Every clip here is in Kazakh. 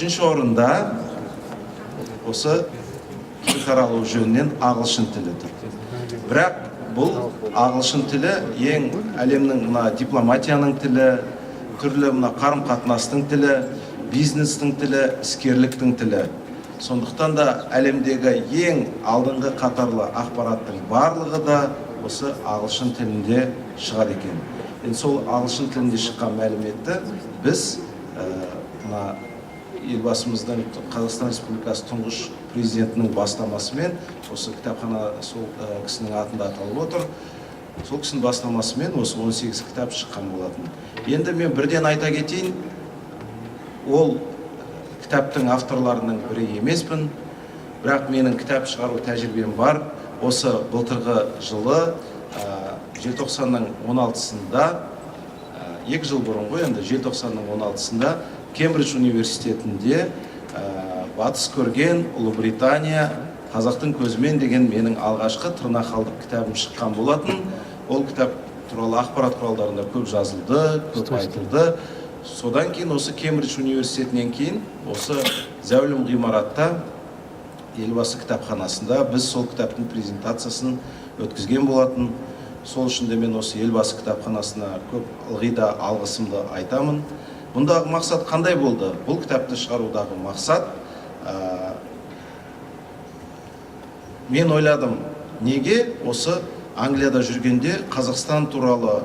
Үшінші орында осы тіл таралуы жөнінен ағылшын тілі тұр. Бірақ бұл ағылшын тілі ең әлемнің мына дипломатияның тілі, түрлі мына қарым-қатынастың тілі, бизнестің тілі, іскерліктің тілі. Сондықтан да әлемдегі ең алдыңғы қатарлы ақпараттың барлығы да осы ағылшын тілінде шығады екен. Енді сол ағылшын тілінде шыққан мәліметті біз мына Елбасымыздың, Қазақстан Республикасы тұңғыш президентінің бастамасымен осы кітапхана сол кісінің атында аталып отыр. Сол кісінің бастамасымен осы 18 кітап шыққан болатын. Енді мен бірден айта кетейін, ол кітаптың авторларының бірі емеспін, бірақ менің кітап шығару тәжірибем бар. Осы былтырғы жылы желтоқсанның 16-сында, 2 жыл бұрын ғой енді, желтоқсанның 16-сында Кембридж университетінде «Батыс көрген Ұлыбритания қазақтың көзімен» деген менің алғашқы тырнақалды кітабым шыққан болатын. Ол кітап туралы ақпарат құралдарында көп жазылды, көп айтылды. Содан кейін, осы Кембридж университетінен кейін, осы зәулім ғимаратта, Елбасы кітапханасында біз сол кітаптың презентациясын өткізген болатын. Сол үшін де мен осы Елбасы кітапханасына көп ылғи да алғысымды айтамын. Бұндағы мақсат қандай болды? Бұл кітапты шығарудағы мақсат, мен ойладым, неге осы Англияда жүргенде Қазақстан туралы,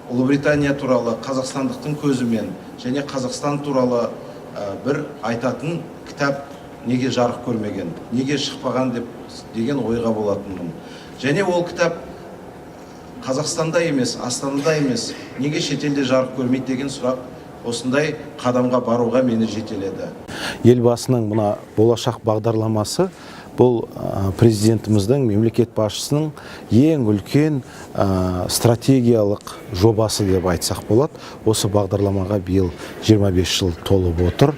Ұлыбритания туралы қазақстандықтың көзімен және Қазақстан туралы бір айтатын кітап неге жарық көрмеген, неге шықпаған деп деген ойға болатынмын. Және ол кітап Қазақстанда емес, Астанада емес, неге шетелде жарық көрмейді деген сұрақ осындай қадамға баруға мені жетеледі. Елбасының мына «Болашақ» бағдарламасы бұл президентіміздің, мемлекет басшысының ең үлкен стратегиялық жобасы деп айтсақ болады. Осы бағдарламаға биыл 25 жыл толып отыр.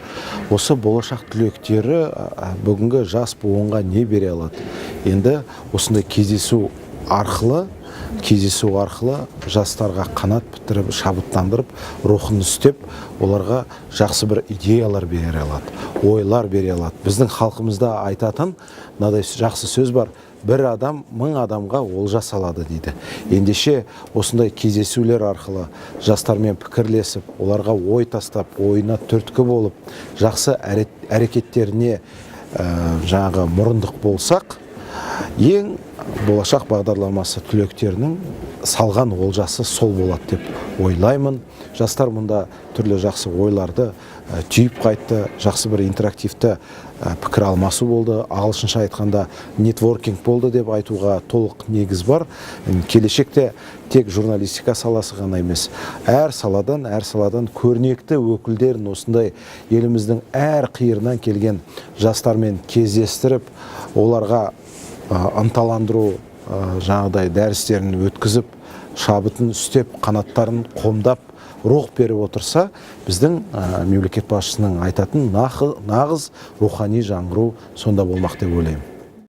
Осы «Болашақ» түлектері бүгінгі жас буынға не бере алады? Енді осындай кездесу арқылы жастарға қанат бітіріп, шабыттандырып, рухын үстеп, оларға жақсы бір идеялар бере алады, ойлар бере алады. Біздің халқымызда айтатын мынадай жақсы сөз бар: «Бір адам мың адамға олжа салады», – дейді. Ендеше осындай кездесулер арқылы жастармен пікірлесіп, оларға ой тастап, ойына түрткі болып, жақсы әрекеттеріне жаңағы мұрындық болсақ, ең «Болашақ» бағдарламасы түлектерінің салған олжасы сол болады деп ойлаймын. Жастар мұнда түрлі жақсы ойларды түйіп қайтты, жақсы бір интерактивті пікір алмасу болды, ағылшынша айтқанда, нетворкинг болды деп айтуға толық негіз бар. Келешекте тек журналистика саласы ғана емес, әр саладан көрнекті өкілдерін, осындай еліміздің әр қиырынан келген жастармен кездестіріп, оларға ынталандыру жаңағыдай дәрістерін өткізіп, шабытын үстеп, қанаттарын қомдап, рух беріп отырса, біздің мемлекет басшысының айтатын нағыз рухани жаңғыру сонда болмақ деп ойлаймын.